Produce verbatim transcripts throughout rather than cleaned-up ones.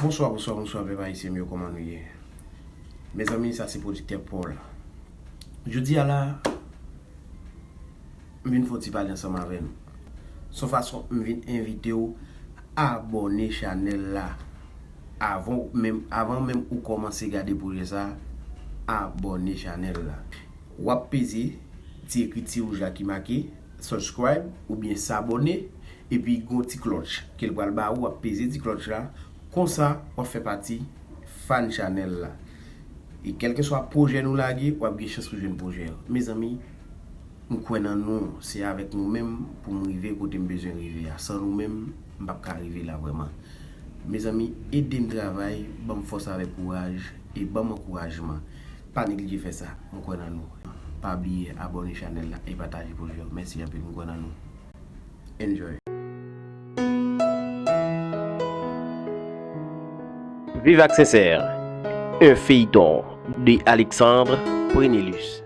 Bonswa, bonswa, bonswa, pèp ayisyen m yo, kòman nou ye? Mezanmi, sa se pwodiktè Paul. Jodi a la, m vin fè yon ti pale ansanm avè nou. Se yon fason m vin envite w abòne chanèl la. Avan w menm, avan menm ou kòmanse gade pwojè sa, abòne chanèl la. W ap peze ti ekriti wouj la ki make subscribe oubyen s'abonner, epi gon ti klòch ke l pral ba ou, w ap peze ti klòch la, konsa w ap fè pati fan chanèl la. E kèlkeswa pwojè nou lage, w ap gen chans pou jwenn pwojè yo. Mezanmi, m kwè nan nou, se avèk nou menm pou m rive kote m bezwen rive a. San nou menm, m p ap ka rive la vrèman. Mezanmi, ede m travay, ban m fòs avèk kouraj, e ban m ankourajman. Pa neglije fè sa, m kwè nan nou. Pa bliye abòne chanèl la e pataje pwojè yo. Mèsi anpil, m kwè nan nou. Enjoy. Viv ak Sensè, un feuilleton de Alexandre Prenelus.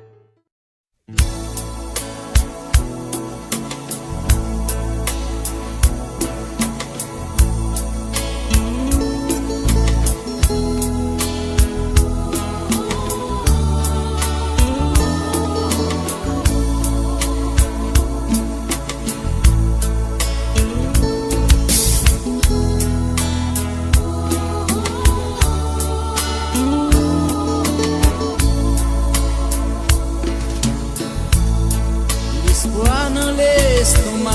Lespwa nan lestomak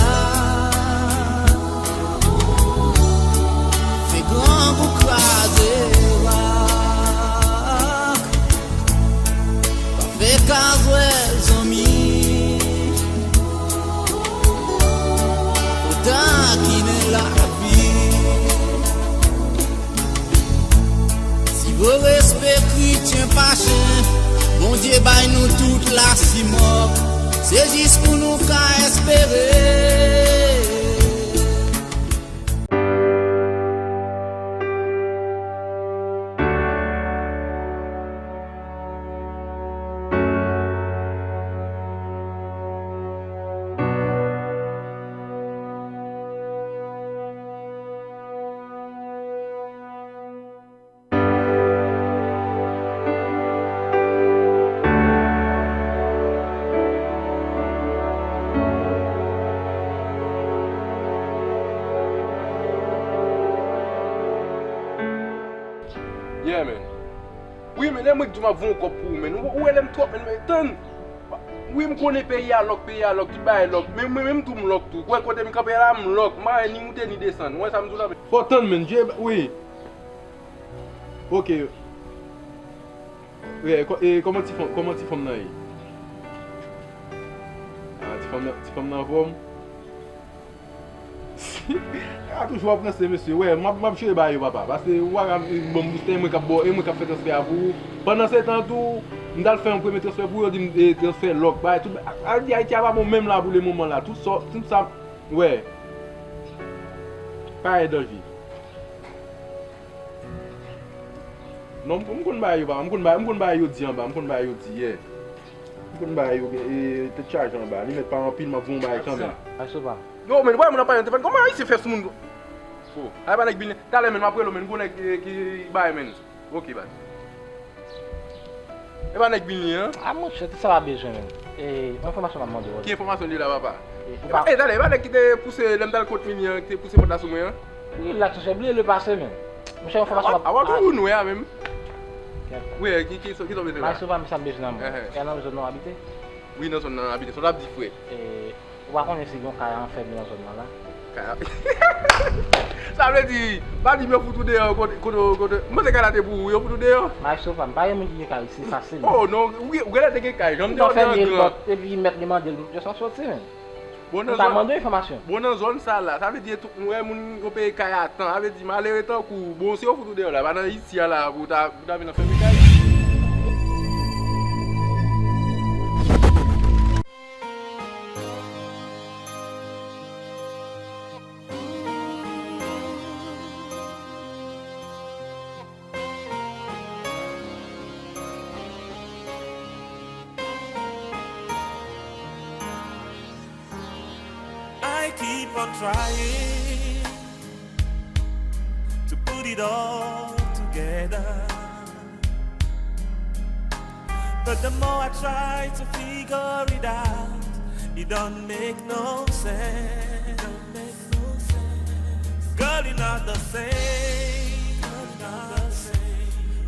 fè grangou kraze rak. Pa fè kazwè zanmi, fò takinen lavi. Si vre respè kretyen pa chen, Bondye bay nou tout lasimòk. Se jis pou nou ka espere. Yeah, man. Wi, men, lè mwen k di w m ap voye yon kòb pou ou, men. Ou, ou rele m twòp, men, men, tann. Wi, m konnen peyi a lòk, peyi a lòk, tout bagay lòk. Men mwen menm tou m lòk tou. Ou wè kote m kanpe la, m lòk. M pa wè ni moute ni desann. Ou wè sa m di w la, men. Fò w tann, men. Dye, wi. Ok. Wi, kò-, e, kòman ti fanm, kòman ti fanm nan ye? Ah, ti fanm nan, ti fanm nan anfòm? A toujou ap ranse, mesye. Wè, m ap, m ap jere bagay yo, papa. Pase ou pa ka, e, ban m boustè, e mwen k ap ba w, e mwen k ap fè transfè a pou ou. Pandan se tan tou, m t al fè yon premye transfè pou ou, yo di m, e, transfè lòk, bagay, tout, a, a, di Ayiti a pa bon menm la pou le moman la. Tout sa, tout sa, wè. Parèy danje. Non, m, m konn bagay yo, papa. M konn bagay, m konn bagay yo di anba, m konn bagay yo di, yeah. M konn bagay yo gen, e, tèt chaje anba. Li mèt pa anpil, m ap voye yon bagay kanmenm. Maestro pa. Yo, men, wè moun ap pale nan telefòn. Kòman ayisyen fè sou moun? Oh, ay pa nèg Bilyen. Talè, men, m ap rele w, men, m gon nèg ki, ki bay, men. Ok, baz. E pa nèg Bilyen an? A, monchè, tout sa pa bezwen, men. E, yon enfòmasyon m ap mande w. Ki enfòmasyon li la, papa? E, ou pa... E, talè, e pa nèg ki te pouse, lè m t al kot Bilyen an, ki te pouse pòt la sou mwen an? Rilaks, monchè, bliye lepase, men. Monchè, enfòmasyon... A, w ap toujou nou ya menm. Wi, ki, ki, ki sa w bezwen la? Maestro pa m sa m bezwen nan mwen. Ehn. E nan zòn nan w abite? Wi, nan zòn nan abite. Sa w ap di, frè? E, ou pa konnen si gen yon kay anfèm nan zòn nan la? Kay a... Sa vle di, pa di m yo fout ou deyò, kote, kote, kote. M panse kay la te pou ou, yo fout ou deyò. Maestro pa m, pa gen moun ki gen kay isi, fasil. Oh, non, ou, ou genlè te gen kay, jan m te wè w te nan gran. Epi mèt li mande l, yo sa soti, men. Bon, nan zòn, mande enfòmasyon. Bon, nan zòn sa la, sa vle di tout, nou wè moun yo peye kay a tan, sa vle di malere tankou, bon, si yo fout ou deyò la, pa nan isi a la, pou ta, pou ta vin nan fèmen kay. I keep on trying to put it all together. But the more I try to figure it out, it don't make no sense. Girl, you're not the same.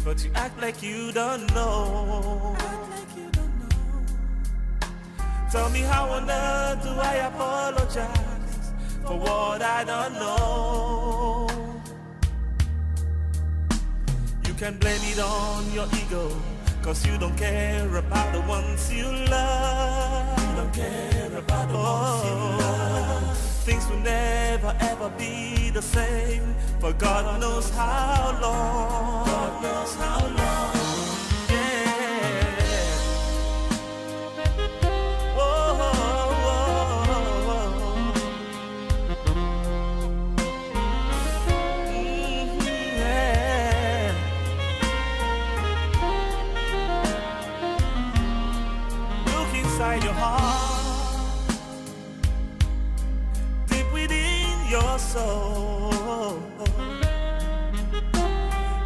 But you act like you don't know. Tell me, how on earth do I apologize for what I don't know? You can blame it on your ego, 'cause you don't care about the ones you love. You don't care about the ones you love. Things will never ever be the same for God knows how long. God knows how long. Yeah. Oh, oh, oh, oh, oh. Mm-hmm, yeah. Look inside your heart, deep within your soul.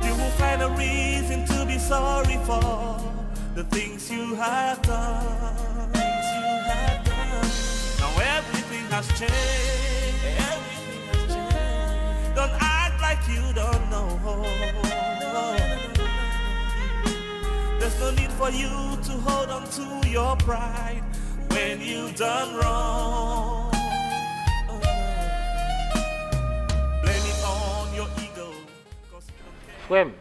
You will find a reason to be sorry for the things you have done. Now everything has changed. Don't act like you don't know. There's no need for you to hold on to your pride when you done wrong. Blame it on your ego. Frè m,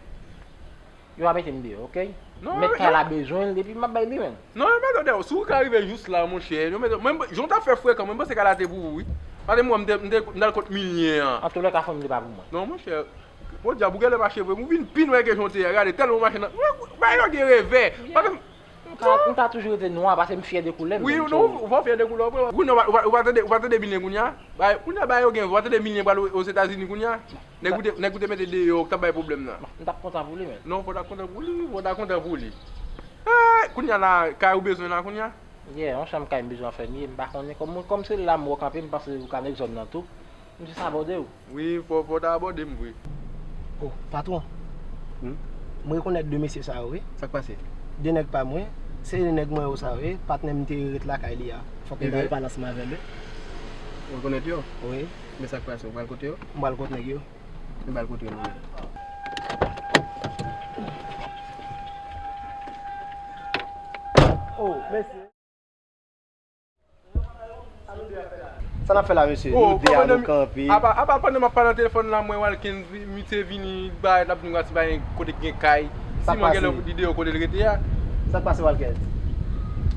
yo pa mete m deyò, oke? Non, mèt kay la bezwen l, epi m ap bay li, menm. Non, yo mete w deyò. Si w ka rive jis la, monchè, yo mete w, mwen, jan w t ap fè frekan, mwen panse kay la te pou ou, wi. Paske mwen, m te, m te, m t al kot milyen an. Antoulèka, fanm li pa pou mwen. Non, monchè, podyab, ou genlè mache vre, ou vin pi nwè ke jan w te ye a, gade, tèlman w mache nan, bagay yo gen revè. Paske M ka, m ka toujou rete nwa, paske m fyè de koulè m, wi, menm non, ou pa fyè de koulè w, wi, non, ou pa, ou pa tande, ou pa tande milyen kounye a? Bay, kounye a, bay yo gen vwa, tande milyen pral o, Ozetazini kounye a? Nèg ou te, nèg ou te mete deyò, k t ap bay pwoblèm nan. M t ap kontan pou li, men. Non, fò w ta kontan pou li, fò w ta kontan pou li. Eh, kounye a la, kay ou bezwen la kounye a? Yeah, yon chanm kay m bezwen fè m ye, m pa konnen kòm, kòm se la m wè w kanpe, m panse ou ka nèg zòn nan tou. M jis abòde w. Wi, fò, fò w ta abòde m vre. Oh, patwon. Hmm? M rekonèt de mesye sa yo, wi. Sa k pase? De nèg pa m, wi. Se de nèg mwen yo sa yo, wi. Patnè m te ret lakay li a. Fòk m ta al pale ansanm avè l, wi. Ou rekonèt yo? Wi. Men sa k pase, ou pral kote yo? M pral kot nèg yo. M pral kote nou ye. Oh, mesye. Sa n ap fè la, mesye? Oh, nou de a, nou kanpe. Apa, apa pandan m ap pale nan telefòn la, m wè Walkens vi-, misye vini, bay, l ap di m si pa gen kote k gen kay. Siman gen lè li deyò kote l rete a. Sa k pase, Walkens?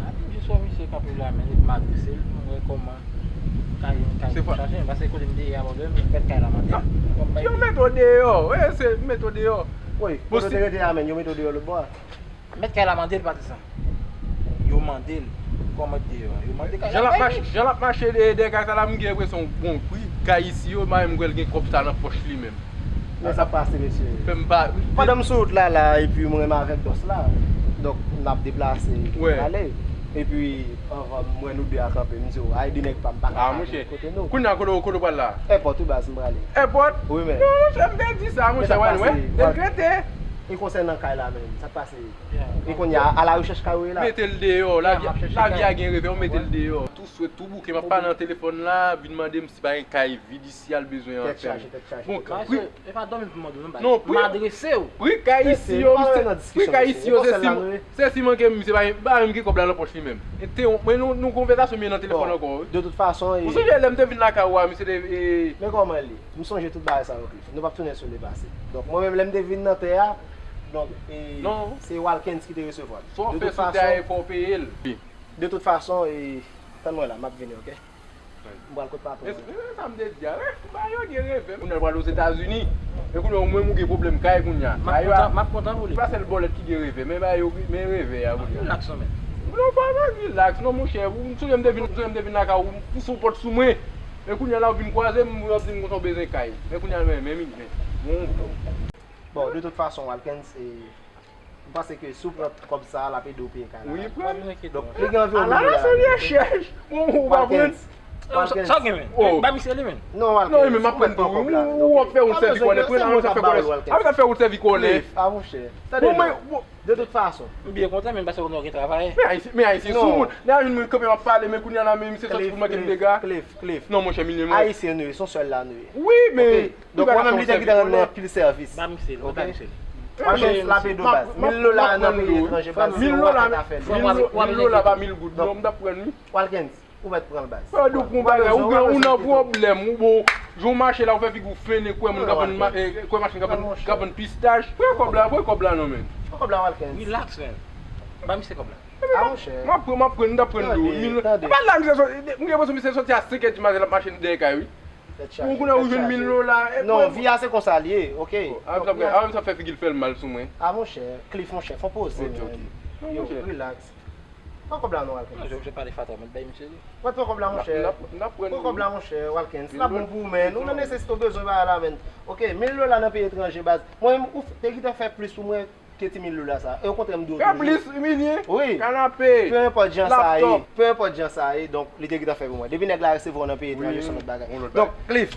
A, m jis wè misye kanpe la, men epi m adrese l, m wè kòman kay, kay chaje, paske kote m te ye a, m fèt kay la mande. Yo mete w deyò, wi, se mete w deyò. Wi, kote w te rete a, men yo mete w deyò lòt bò a. Mèt kay la mande l, patizan. Yo mande l. Kòman deyò? Yo mande kay la bay li. Jan l ap mache dèyè, dèyè kay sa la, m gen enpresyon, bon, pri kay isi yo, m pa menm kwè l gen kòb sa nan pòch li menm. Men sa pase, mesye. Fè m pa. Pandan m sou wout la, la, epi mwen menm avèk bòs la. Donk, n ap deplase, n ale. Epi, anvan m wè nou de a kanpe, m di w, ay, de nèg pa m pa ka ale kote nou. Kounye a, kote, kote w pral la? Èpòt, wi, baz, m prale. Èpòt? Wi, men. Non, monchè, m te di sa, monchè, wè, wè. Regrete. E konsènan kay la menm, sa k pase? E kounye a, alarechèch kay ou ye la? Mete l deyò, lavi, lavi a gen revè, ou mete l deyò. Tou swè, tou bouke, m ap pale nan telefòn la, vin mande m si pa gen kay vid isi a l bezwen an fè m. Bon, wi. E pa dòmi pou mande w, non, m adrese w. Pri kay isi yo, pri kay isi yo, se si, se si manke m, se pa, pa menm ki kòb la nan pòch li menm. E te, mwen, nou, nou konvèsasyon m ye nan telefòn ankò, wi. De tout fason, ou sonje lè m te vin lakay ou a, misye te, e, men kòman l ye? M sonje tout bagay sa yo, Cliff. Nou p ap tounen sou le pase. Donk, mwen menm, lè m te vin nan tè a, donk, e, se Walkens ki te resevwa m. Sa w fè sou tè a, fò w peye l. De tout fason, e, tann mwen la, m ap vini, oke? M pral kot patwon an. E sa m te di a, wi, bagay yo gen revè. Kounye a l pral Ozetazini. E kounye a, ou menm ou gen pwoblèm kay kounye a. M ap kontan, m ap kontan pou li. Se pa sèl bòlèt ki gen revè, men bagay yo, men revè a kounye a. Rilaks, non, men. Non, pa nan rilaks, non, monchè. Ou sonje m te vin, sonje m te vin lakay ou, ou sou pòt sou mwen. E kounye a la, w vin kwaze m, w ap di m konsa w bezwen kay. Men kounye a, men, men, men, men. Bon, de tout fason, Walkens, e, m panse ke si w pran kòb sa a, l ap ede w peye kay la. Wi, pran. Donk, li gen anviwon mil dola. Ala se rechèch! Bon, ou pa pran. Walkens, Sa w gen, men? Ba misye li, men. Non, Walkens, ou mèt pran kòb la, men, ok. Ou ap fè wout sèvi kòlè, pran la, ou ap fè wout sèvi kòlè. Cliff, a monchè. Tande non. De tout fason. M byen kontan, men m panse w gen travay. Men Ayisyen, men Ayisyen sou moun. Lè a vin mwen kanpe m ap pale, men kounye a la, men misye sòti pou manke m dega. Cliff, Cliff, Cliff. Non, monchè, milye mwen. Ayisyen nou ye, se yon sèl la nou ye. Wi, men. Donk, ou menm li te gentan rann mwen anpil sèvis. Ba misye li, ba misye li. Walkens, lape do baz. Mil dola nan peyi etranje, baz, se yon rakèt afè li. Mil dola pa mil goud, non, m t ap pran li. Walkens, ou mèt pran l, baz. Frè, ou gon bagay, ou gen, ou nan pwoblèm, ou bon, jan w mache la, ou fè figi w fennen, kwè moun k ap vann, eh, kwè machann k ap vann, k ap vann pistach. Pran kòb la, pran kòb la non, men. Pran kòb la, Walkens. Relax, men. Ba misye kòb la. A, monchè. M ap pran, m ap pran, m t ap pran dlo. Tande, tande. E pa la misye soti, m gen enpresyon misye soti a senk è di maten l ap mache dèyè kay, wi. Tèt chaje, tèt chaje. Ou konnen ou jwenn mil dola. Non, vi a se konsa l ye, ok. A, m sa fè figi l fè l mal sou mwen. A, monchè, Cliff, monchè, fò poze, men. Ok, ok. Non, monchè. Yo, relax. Pran kòb la non, Walkens. Non, je, je pale fatra, mwen bay misye li. Mwen pran kòb la, monchè. N ap, n ap pran. Pran kòb la, monchè, Walkens. L ap bon pou ou, men. Ou nan nesesite, w bezwen bagay la, men. Ok, mil dola nan peyi etranje, baz. Mwen menm, ou te gentan fè plis pou mwen ke ti mil dola sa. E okontrè, m di w toujou. Fè plis, milye. Wi. Kanape. Peu importe jan sa ye. Laptop. Peu importe jan sa ye, donk, li te gentan fè pou mwen. Depi nèg la resevwa w nan peyi etranje, se yon lòt bagay. Donk, Cliff.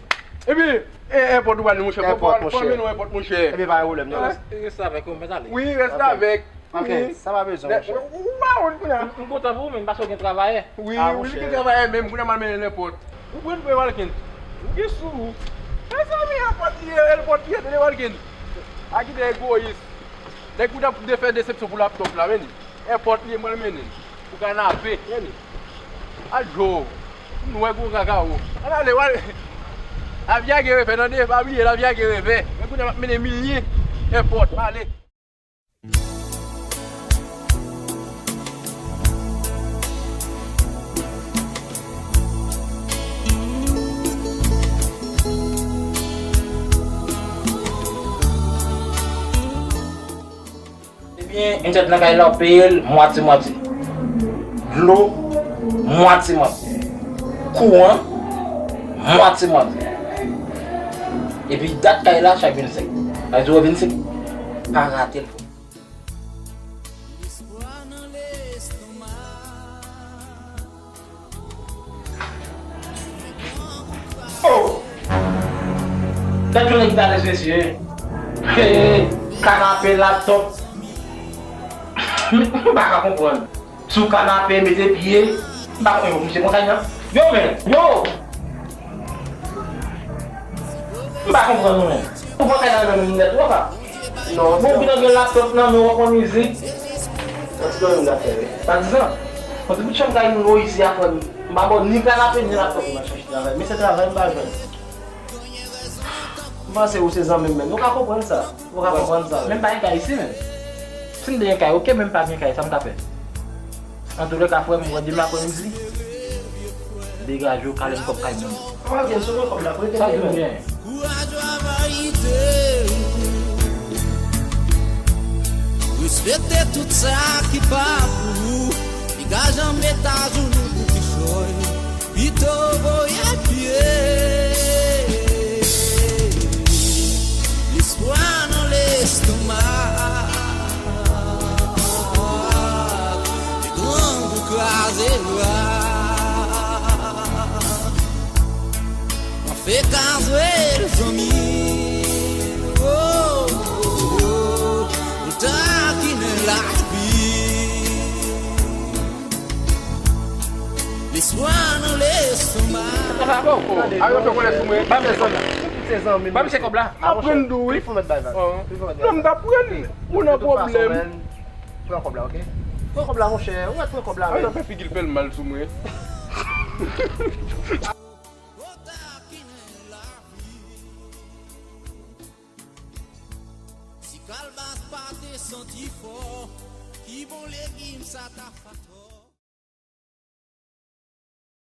Epi, e, èpòt ou pral, monchè. Èpòt, monchè. Fò mennen w èpòt, monchè. Epi, pa gen pwoblèm, non. Reste avec, on mèt ale. Wi, reste avec. Ok, sa pa bezwen, monchè. Ou pa wont kounye a. M kontan pou ou, men m pa sou gen travayè. Wi, li gen travayè menm, kounye a m al mennen l èpòt. Ou pran pwen Walkens. Ou gen sou ou. Mezanmi, èpòt li ye, èpòt li ye, tande Walkens. A ki de egoyis. Nèg ou t ap de fè desepsyon pou laptop la, men li. Èpòt li ye, m al mennen l. Pou kanape, men li. Adjo. M wè gwo kakawo. Ann ale, w al. Lavi a gen revè, tande, pa bliye, lavi a gen revè. Men kounye a m ap mennen milye èpòt, m ale. Ebyen, entèt nan kay la, w peye l mwatye mwatye. Dlo, mwatye mwatye. Kouran, mwatye mwatye. Epi dat kay la, chak vennsenk. Sa vle di w vennsenk, pa rate l. Oh! Gad yon nèg ki ta lèz mesye. Hey, kanape, laptop. M pa ka konprann. Sou kanape, mete pye. M pa konn, yo, misye pran kay nan. Yo, men, yo! M pa konprann nou menm. Ou pran kay nan men m nèt, ou pa. Non, bon, ou gentan gen laptop nan men w, w ap pran mizik. Yon ti domi m ta fè, wi. Patizan. Yon ti bout chanm kay nou isi a frè m. M pa ba w ni kanape, ni laptop, m al chache travay. Men se travay m pa jwenn. M panse ou se zanmi m menm. Nou ka konprann sa. Ou ka konprann sa, wi. Men m pa gen kay isi menm. Si m te gen kay, oke, men m pa gen kay, sa m ka fè? Antouleka, frè m, wè demen aprèmidi, degaje w, kale m kòb kay moun. Sa w gen sou mwen kòb la, prete li menm. Kouraj ou ap ayite. Respekte tout sa ki pa pou ou. Piga janm met ajounou pou kichòy. Pito voye pye. Lespwa nan lestomak. Grangou kraze rak. Mafya ka jwe zanmi. Oh, oh, oh. Ou takinen lavi. Lespwa nan lestomak. Tande, a yo fè konnen sou mwen. Ba m se kòb la. Ba m se kòb la. Aprann dou, wi. Li fò mèt bay vag. Li fò mèt bay vag. Non, m ta pran li. Ou nan pwoblèm. Pran kòb la, oke? Pran kòb la, monchè. Ou mèt pran kòb la, men. Sa fè figi l fè l mal sou mwen. Si kalbas pa te santi fò, ki bon legim sa ta fè?